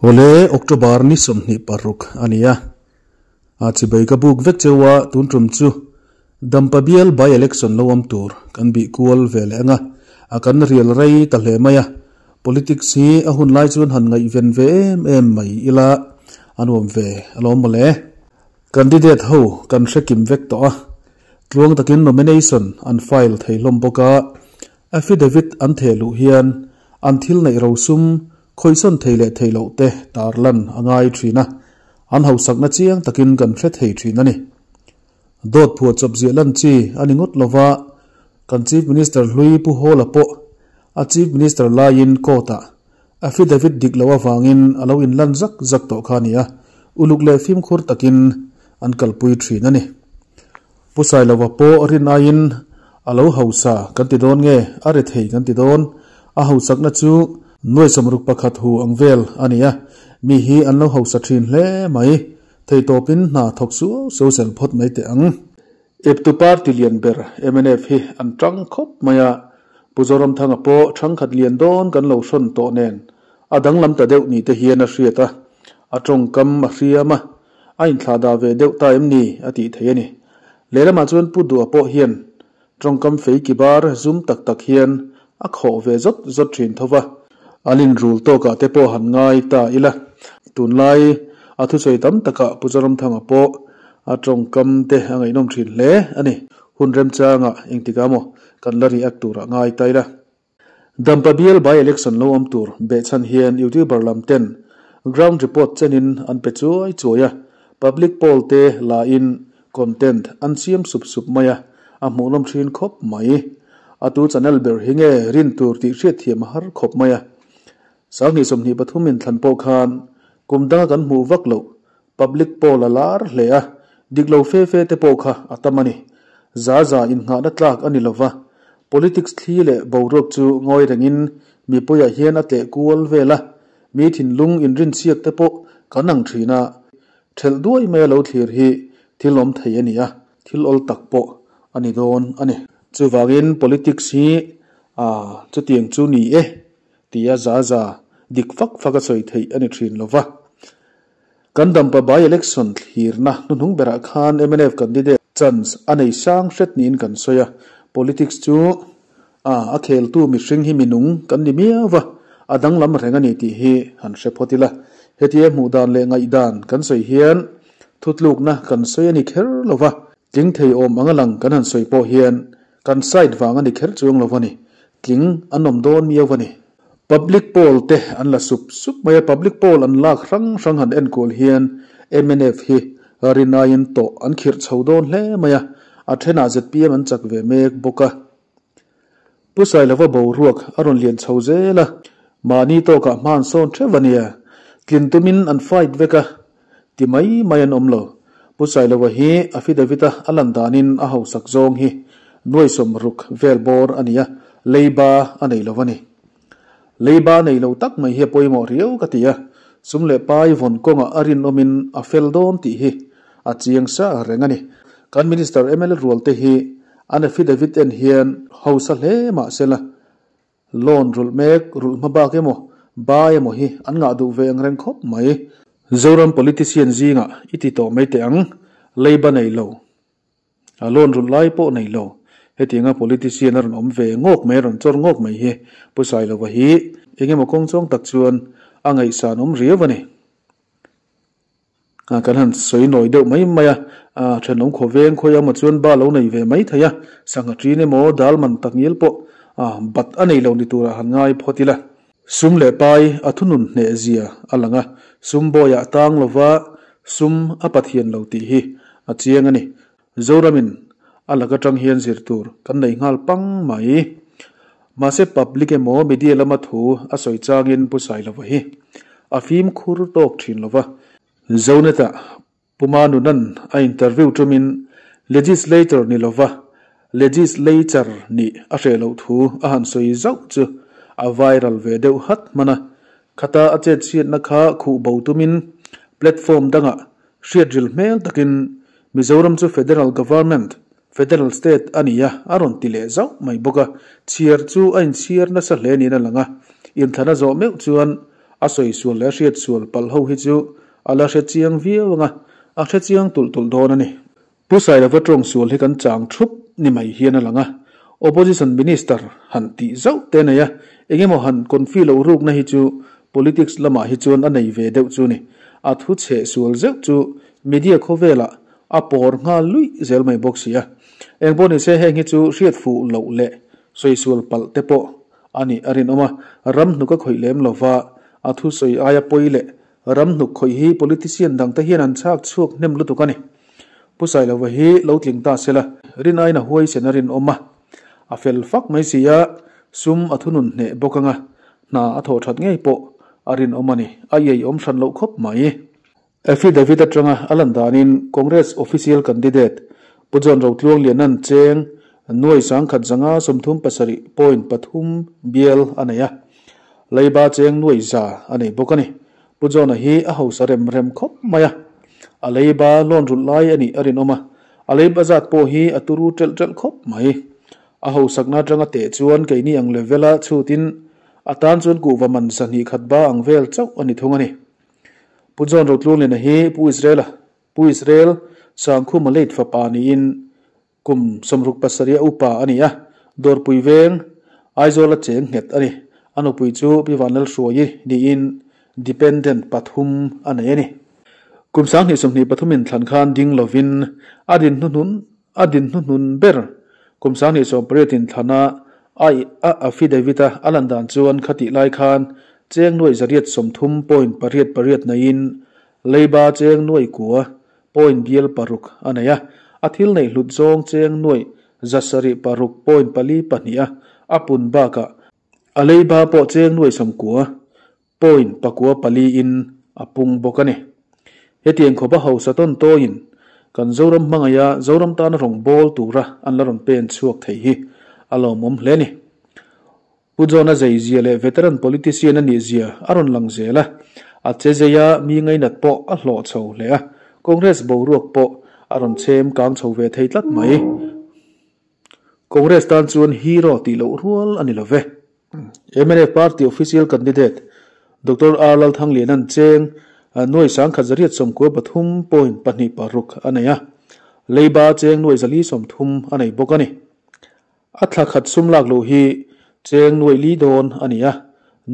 Awle, October ni 26 a ni a, a chibai ka buk vek cheu a, tun tum chu Dampa bial by election lo awm tur kan bih kual ve leh ang a, a kan rial rei ta hle mai a, politics hi a hun lai chuan han ngaihven ve em em mai ila a nuam ve alawm mawle. Candidate ho kan hre kim vek tawh a, tluang takin nomination an file thei hlawm bawk a, Affidavit an theh luh hian an thil neih rosum khawisawn thei leh thei loh te tarlan a ngai thin a, an hausakna chiang takin kan hre thei thin a ni. Dawt phuah chawp ziah lan chi a ni ngawt lova, kan Chief Minister hlui Pu Hawla pawh a Chief Minister laiin court-ah affidavit dik loh avangin a lo inlan zak zak tawh kha a ni a, uluk leh fimkhur takin an kalpui thin a ni. Pu Sailova pawh rin aiin a lo hausa kan ti dawn nge a re thei kan ti dawn? A hausakna chu nuai 61 hu ang vel a ni a, mi hi an lo hausa thin hle mai. Theitawpin hna thawk suau suau zel phawt mai teh ang. Eptu party lian ber mnf hi an tang khawp mai a, Pu Zoramthanga pawh thangkhat lian dawn kan lo hrawn tawh nen a danglam ta deuh ni te hian a hriat a, a tawngkam a hriam a, A inthlah dah ve deuh ta em ni? a tih thei a ni. Lehlamah chuan Pu Duha pawh hian tawngkam fei ki bar zum tak tak hian a khawh ve zawt zawt thin tho va. An inrul tawkah te pawh han ngai ta ila. Tunlai a thusawi tam takah Pu Zoramthanga pawh a tawngkam te a ngaihnawm thin hle a ni. Hun remchangah engtikah maw kan la react turah ngai ta ila. Dampa bial by election lo awm tur behchhan hian youtuber lam ten ground report chenin an pe chuai chuai a, public poll te la in content an siam sup sup mai a, a hmuhnawm thin khawp mai. A tu channel ber hi nge rin tur tih hriatthiam a har khawp mai a. 2023 inthlan pawh khan kum danga kan hmuh vak loh Public poll a lar hle a, dik lo fe fe te pawh kha a tam a ni. Za za innghahna tlak a ni lo va, politics thli leh boruak chu ngawi rengin mipuiah hian a tleh kual vel a, mi thinlung inrinchhiak te pawh kan ang thin a, thelh duai maia lo thlir hi thil awm thei a ni a, thil awl tak pawh a ni dawn a ni. Chuvangin politics hi a chutiang chu ni e tia za za dik fak fak a sawi theih a ni thin lo va. Kan Dampa by election thlirna hnuhnung berah khan mnf candidate chance a nei sang hret niin kan sawi a, politics chu a a kheltu mihring hi minung kan ni miau va, a danglam reng a ni tih hi han hre phawt ila. Hetia hmuh dan leh ngaihdan kan sawi hian thutlukna kan sawi a ni kher lo va, tling thei awm anga lang kan han sawi pawh hian kan side vang a ni kher chuang lo va ni, tling an awm dawn miau va ni. Public poll te an la sup sup mai a, public poll an lak hrang hrang han enkual hian mnf hi rinaiin tawh an khirh chho dawn hle mai a, a thenah zpm an chak ve mek bawk a. Pu Sailova boruak a rawn lian chho zel a, mahni tawkah hma an sawn theuh a nia, tlin tumin an fight vek a, ti mai mai an awm lo. Pu Sailova hi affidavit a a lan danin a hausak zawng hi nuai 60 vel bawr a ni a, leiba a nei lo a ni. Leiba nei lo tak mai hi a pawimawh riau ka ti a, sum leh pai vawn kawngah a rinawmin a fel dawn tih hi a chiang sa reng a ni. Kan Minister mla rual te hi an affidavit en hian hausa hle mah sela, Loan rulh mek, rulh hma bak emaw, ba emaw hi an ngah duh ve ang reng khawp mai. Zoram politician zingah i ti tawh mai teh ang, leiba nei lo, a loan rulh lai pawh nei lo, hetianga politician a rawn awm ve ngawk mai, a rawn chawr ngawk mai hi Pu Sailova hi engemaw kawng chawng tak chuan a ngaihsan awm riau a ni. Kan han sawi nawi deuh mai mai a, thenawm khaw veng khawi emaw chuan ba lo nei ve mai thei a, sangha ṭin emaw dal man tak ngial pawh bat a nei lo ni turah han ngai phawt ila. Sum leh pai a thunun hneh zia a lang a, sum bawiah tang lova sum a pathian lo tih hi a chiang a ni. Zoramin a lak atang hian zir tur kan nei nghal pang mai. Mahse public emaw media lama thu a sawi changin Pu Sailova hi a fimkhur tawk thin lova. Zoneta Puma Nunan a interview tumin legislator ni lova legislature nih a hreh loh thu a han sawi zauh chu a viral ve deuh hat hman a. Khata a chetchhiatna kha khuh bo tumin platform dangah Hriatril hmel takin Mizoram chu Federal Government, Federal State a ni a, a rawn ti leh zauh mai bawk a. Chhiar chu a inchhiar nasa hle niin a lang a. Inthlana zawh meuh chuan A sawi sual leh a hriat sual palh ho hi chu a la hre chiang viau ang a, a hre chiang tulh tulh dawn a ni. Pu Sailova tawng sual hi kan chang thup ni mai hian a lang a, Opposition Minister han tih zauh te a nei a, engemaw han confi loh rukna hi chu politics lamah hi chuan a nei ve deuh chu ni. A thu chheh sual zeuh chu media khawvelah a pawr nghal luih zel mai bawk si a. Engpawh nise heng hi chu hriat fuh loh leh sawi sual palh te pawh a nih a rinawm a, ram hnuk a khawih lem lova a thusawi aia pawi leh ram hnuk khawih hi politician dangte hian an chhak chhuak hnem lutuk a ni. Pu Sailova hi lo tling ta sela, rin aiin a huaisen a rinawm a, a fel fak mai si a, sum a thunun hneh bawk anga hna a thawh that ngei pawh a rinawm a ni, a iaiawm hran loh khawp mai. Affidavit atanga a lan danin Congress official candidate Pu John Rotluangliana'n cheng nuai sangkhat zanga 37 point pathum bial a nei a, leiba cheng nuai za a nei bawk a ni. Pu John-a hi a hausa rem rem khawp mai a, a leiba loan rulh lai a nih a rinawm a, a leiba zat pawh hi a turu ṭelh ṭelh khawp mai. A hausakna atanga teh chuan keini ang level-a chhutin a tan chuan kuhva man 200 khat ba ang vel chauh a ni thung a ni. Pu John Rotlungliana hi Pu Israel-a, Pu Israel Sangkhuma late fapa niin kum 67 a upa a ni a, Dawrpui veng Aizawl-a cheng nghet a ni. A nupui chu Pi Vanlalhruaii niin dependent pathum a nei a ni. Kum 2023 inthlan khan ding lovin a din hnuhnun a din hnuhnun ber kum 2018 inthlana a a affidavit-a a lan dan chuan khatih lai khan cheng nuaih 130 point pariat pariat neiin leiba cheng nuaih kua point bial paruk a nei a, a thil neih hlut zawng cheng nuaih 706 point pali pahnih a a pun bakah a leiba pawh cheng nuaih sawmkua point pakua pali in a pung bawk a ni. Hetiang khawpa hausa tawn tawiin kan Zoram hmangaih a Zoram tana rawn bawl tura an la rawn pen chhuak thei hi a lawmawm hle a ni. Pu John-a zeizia leh veteran politician a nihzia a rawn lang zel a, a che zeia mi ngainat pawh a hlawh chho hle a, Congress boruak pawh a rawn chhem kang chho ve thei tlat mai. Congress tan chuan hero tih loh rual a ni lo ve. Mnf party official candidate Doctor R Lalthangliana'n cheng nuai sangkhat 893 point pahnih paruk a nei a, leiba cheng nuai 430 a nei bawk a ni. A thla khat sum lak loh hi cheng nuai li dawn a ni a,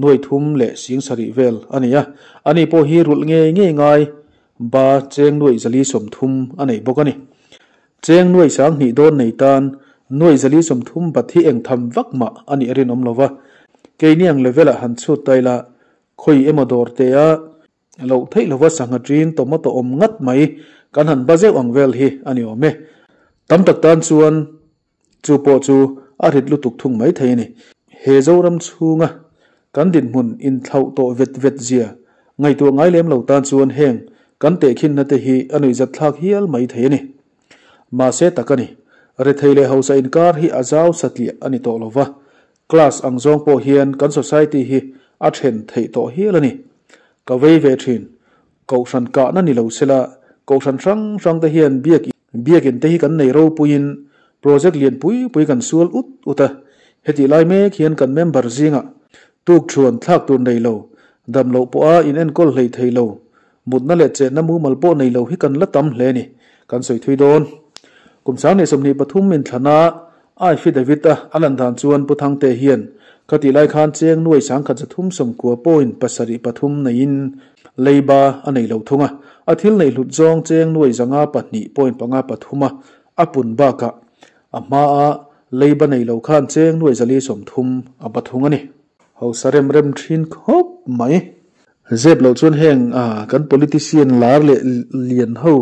nuai thum leh sing sarih vel a ni a, ani pawh hi rulh ngei ngei ngai ba cheng nuai 430 a nei bawk a ni. Cheng nuai 2000 dawn nei tan nuai 430 bat hi eng tham vak mah a nih a rinawm lo va, keini ang level ah han chhut ta ila khawi emaw dawr te a loh theih lova sangha ṭin tomato awm ngat mai kan han ba zeuh ang vel hi a ni awm e. Tam tak tan chuan chu pawh chu a rit lutuk thung mai thei a ni. He Zoram chhunga kan dinhmun inthlauh tawh vet vet zia ngaihtuah ngai lem lo tan chuan heng kan tehkhinna te hi a nuihzat thlak hial mai thei a ni. Mahse tak a ni, rethei leh hausa inkar hi a zau satliah a ni tawh lo va, class ang zawng pawh hian kan society hi a then theih tawh hial a ni. Ka vei ve thin, kohhran kahna ni lo sela, kohhran hrang hrang te hian biak biakin te hi kan nei ropuiin project lian pui pui kan sual ut ut a, hetih lai mek hian kan member zingah tuk thuan thlak tur nei lo, dam loh pawha in enkawl hlei thei lo, mutna leh chenna mumal pawh nei lo hi kan la tam hle a ni, kan sawi thui dawn. Kum 2023 inthlana affidavit a a lan dan chuan Pu Thangte hian khatih lai khan cheng nuai 1390 point pasarih pathum neiin leiba a nei lo thung a, a thil neih hlut zawng cheng nuai 502 point panga pathum a a pun bakah a hmaa leiba nei lo khan cheng nuai 430 a ba thung a ni. Hausa rem rem thin khawp mai. Zep loh chuan heng kan politician lar leh lian ho,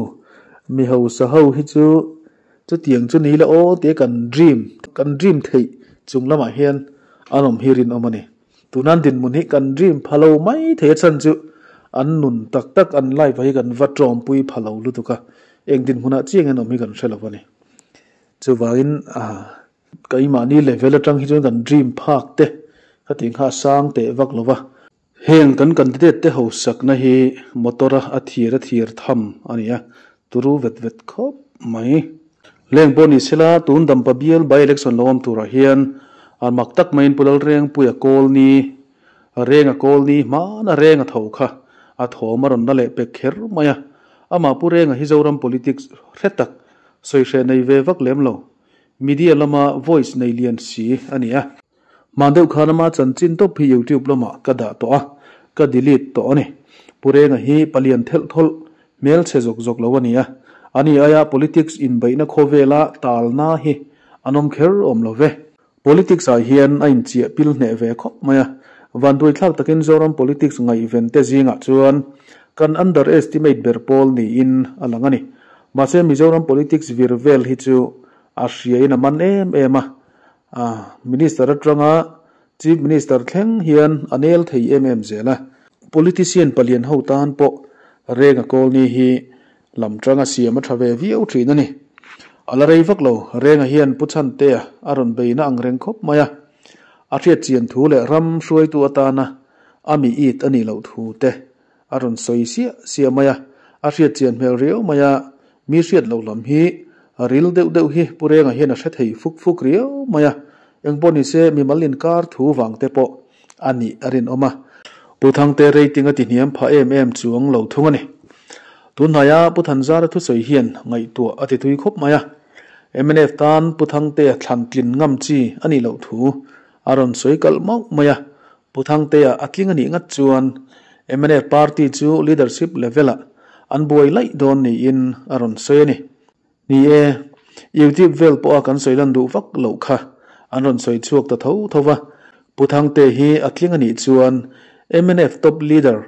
mi hausa ho hi chu chutiang chu ni la aw tia kan dream, kan dream theih chung lamah hian an awm hi rinawm a ni. Tunan dinhmun hi kan dream pha lo mai thei a chhan chu an nun tak tak an life ah hi kan va tawmpui pha lo lutuk a, eng dinhmunah chiang an awm hi kan hre lo a ni. Chuvangin keimahni level atang hi chuan kan dream phak te ka tih nghah sang teh vak lo va. Heng kan candidate te hausakna hi motor a a thir a thir tham a ni a, turu vet vet khawp mai. Leng pawh ni sela tun Dampa bial by election lo awm turah hian mak tak maiin Pu Lalrengpuia Kawlni Renga Kawlni hmana Renga tho kha a thawm a rawn la leh pek kher mai a. Amah Pu Renga hi Zoram politics hre tak, sawi hreh nei ve vak lem lo, media lama voice nei lian si a ni a. Hman deuh khan ama chanchin tawp hi YouTube lamah ka dah tawh a, ka delete tawh a ni. Pu Renga hi palian thelh thawlh, hmelchhe zawk zawk lo a ni a. Ani aia politics inbeihna khawvela talna hi an awm kher awm lo ve. Politics ah hian a inchiah pil hneh ve khawp mai a, vanduaithlak takin Zoram politics ngaihven te zingah chuan kan underestimate ber pawl niin a lang a ni. Mahse Mizoram politics vir vel hi chu a hriain a man em em a, Minister atanga Chief Minister thleng hian a nel thei em em zel a. Politician palian ho tan pawh Renga Colney hi Lam tanga siam a tha ve viau thin a ni. A la rei vak lo, Renga hian Pu Chhantea a rawn beina ang reng khawp mai a. A hriat chian thu leh ram hruaitu atana a mi it a nih loh thu te a rawn sawi siah siah mai a. A hriat chian hmel riau mai a, mi hriat loh lam hi ril deuh deuh hi Pu Renga hian a hre thei fuk fuk riau mai a. Engpawh nise mimal inkar thu vang te pawh a nih a rinawm a. Pu Thangte rating a tihniam phah em em chuang lo thung a ni. Tunhnaia Pu Thanzara thusawi hian ngaihtuah a ti tui khawp mai a. Mnf tan Pu Thangtea thlan tlin ngam chi a nih loh thu a rawn sawi kalh mauh mai a. Pu Thangtea a tling a nih ngat chuan mnf party chu leadership level-ah an buai laih dawn niin a rawn sawi a ni. Ni e, YouTube vel pawha kan sawi lan duh vak loh kha an rawn sawi chhuak ta tho tho va. Pu Thangte hi a tling a nih chuan mnf top leader,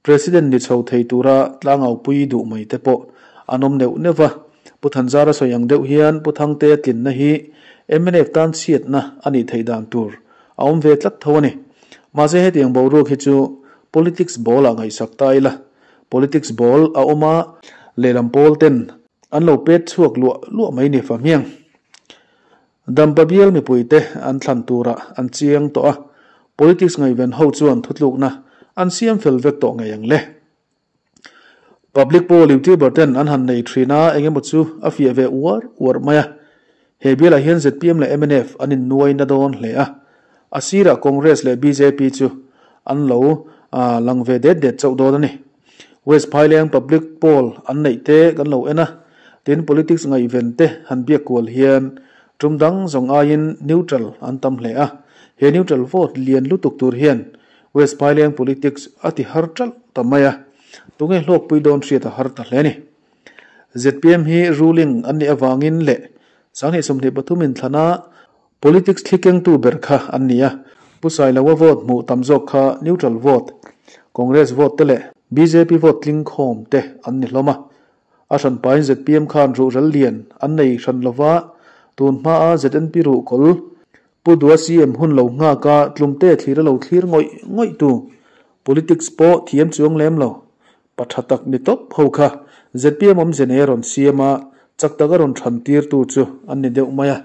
President ni chho thei tura tlangaupui duh mai te pawh an awm neuh neuh va. Pu Thanzara sawi ang deuh hian Pu Thangte tlinna hi mnf tan chhiatna a nih theih dan tur a awm ve tlat tho a ni. Mahse hetiang boruak hi chu politics ball ah ngaihsak ta ila, politics ball a awm a, lehlam pawl ten An lo pet chhuak luah luah mai ni fahmiang. Dampa bial mipuite an thlan turah an chiang tawh a, politics ngaihven ho chuan thutlukna an siam fel vek tawh ngei ang le. Public poll youtuber ten an han nei thin a, engemaw chu a fiah ve uar uar mai a. He bialah hian zpm leh mnf an innuai na dawn hle a, a sirah Congress leh bjp chu an lo lang ve det det chauh dawn a ni. West Phaileng Public Poll an neih te kan lo en a, tin politics ngaihven te han biak kual hian tum dang zawng aiin neutral an tam hle a, he neutral vote lian lutuk tur hian West Phaileng politics a ti har ṭalh ta mai a, tunge hlawkpui dawn hriat a har ta hle a ni. Zpm hi ruling an nih avangin leh 2023 inthlana Politics thli kengtu ber kha an ni a, Pu Sailoa vote hmuh tam zawk kha neutral vote, Congress vote te leh bjp vote tling khawm te an ni hlawm a. A hran pain zpm khan ruhrel lian an nei hran lova, tun hmaa ZNP ruhkawl Pu Dua CM hun lo nghaka tlumte thlir a lo thlir ngawih ngawih tu politics pawh thiam chuang lem lo. Pa tha tak ni tawp ho kha zpm awmze nei a rawn siam a, chak tak a rawn than tirtu chu an ni deuh mai a.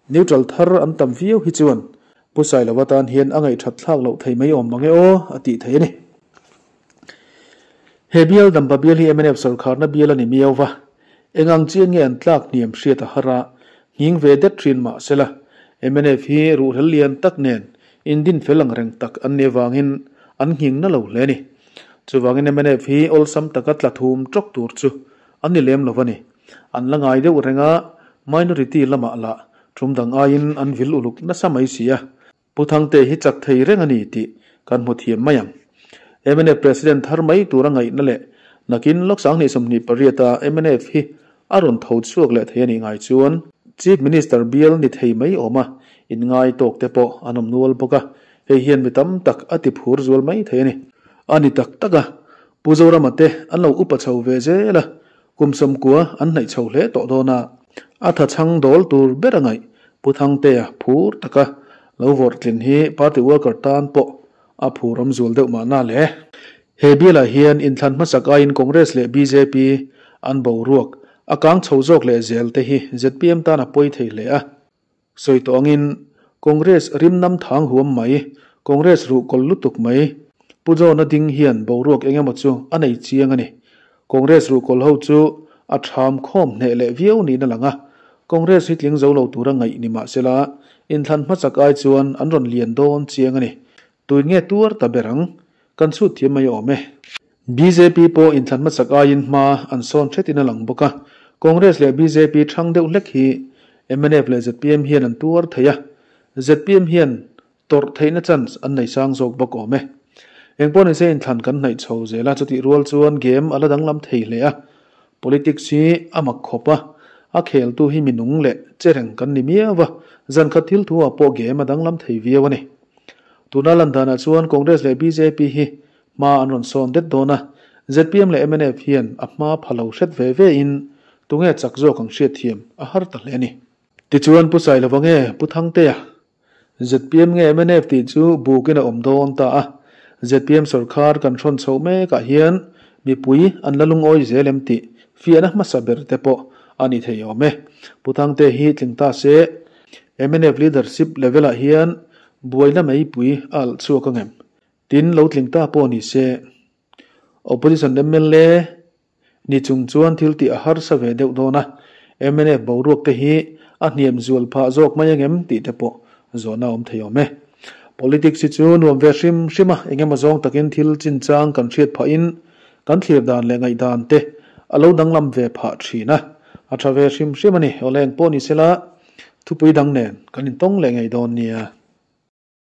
Neutral thar an tam viau hi chuan Pu Sailova tan hian a ngaihthat thlak loh thei mai awm mang e aw a tih thei a ni. He bial Dampa bial hi mnf sorkharna bial a ni miau va, eng ang chian nge an tlak hniam hriat a har a, nghing ve det thin mah sela mnf hi ruhrel lian tak nen indin fel ang reng tak an nih avangin an nghing na lo hle a ni. Chuvangin mnf hi awlsam taka tla thum tawk tur chu an ni lem lo a ni. An la ngai deuh reng a, minority lamah lah tum dang aiin an vil uluk nasa mai si a. Pu Thangte hi chak thei reng a ni tih kan hmu thiam mai ang. Mnf President thar mai tura ngaihna leh nakin lawk 2028 a mnf hi a rawn tho chhuak leh thei a nih ngai chuan Chief Minister bial ni thei mai awm a inngai tawk te pawh an awm nual bawk a, hei hian mi tam tak a ti phur zual mai thei a ni. A ni tak tak a, Pu Zorama te an lo upa chho ve zel a, kum 90 an hnaih chho hle tawh dawn a, a tha chhang dawl tur ber a ngaih Pu Thangtea phur taka lo vawrh tlin hi party worker tan pawh a phur awm zual deuh mahna le. He bialah hian inthlan hmasak aiin Congress leh bjp an boruak a kang chho zawk leh zel te hi zpm tan a pawi thei hle a. Sawi tawh angin Congress rimnam thang huam mai, Congress ruh kawl lutuk mai, Pu John-a ding hian boruak eng emaw chu a nei chiang a ni. Congress ruh kawl ho chu a tham khawm hneh leh viau niin a lang a, Congress hi tling zo lo tura ngaih ni mahsela inthlan hmasak ai chuan an rawn lian dawn chiang a ni. Tuin nge tuar ta ber ang? Kan chhut thiam mai awm e. Bjp pawh inthlan hmasak aiin hma an sawn hretin a lang bawk a, Congress leh bjp thang deuh hlek hi mnf leh zpm hian an tuar thei a, zpm hian tawrh theihna chance an nei sang zawk bawk awm e. Engpawh nise inthlan kan hnaih chho zel a, chutih rual chuan game a la danglam thei hle a, politics hi a mak khawp a, a kheltu hi mi nung leh che reng kan ni miau va, zan khat thil thu ah pawh game a danglam thei viau a ni. Tuna lan danah chuan Congress leh bjp hi hma an rawn sawn det dawn a, zpm leh mnf hian a hma pha lo hret ve ve in tunge chak zawk ang hriatthiam a har ta hle a ni. Tichuan Pu Sailova nge Pu Thangtea Zpm nge mnf tih chu bukin a awm dawn ta a, zpm sawrkhar kan hrawn chhoh mekah hian mipui an la lungawi zel em tih fiahna hmasa ber te pawh a ni thei awm e. Pu Thangte hi tling ta se, mnf leadership level ah hian buaina meipui a alh chhuak ang em? Tin, lo tling ta pawh ni se, opposition mla Ni chung chuan thil tih a harsa ve deuh dawn a, mnf boruak te hi a hniam zual phah zawk mai angem tih te pawh zawhna a awm thei awm e. Politics hi chu nuam ve hrim hrim a, engemaw zawng takin thil chinchang kan hriat phahin kan thlir dan leh ngaihdan te a lo danglam ve phah thin a, a tha ve hrim hrim a ni. Awle eng pawh ni sela thupui dang nen kan intawng leh ngei dawn nia.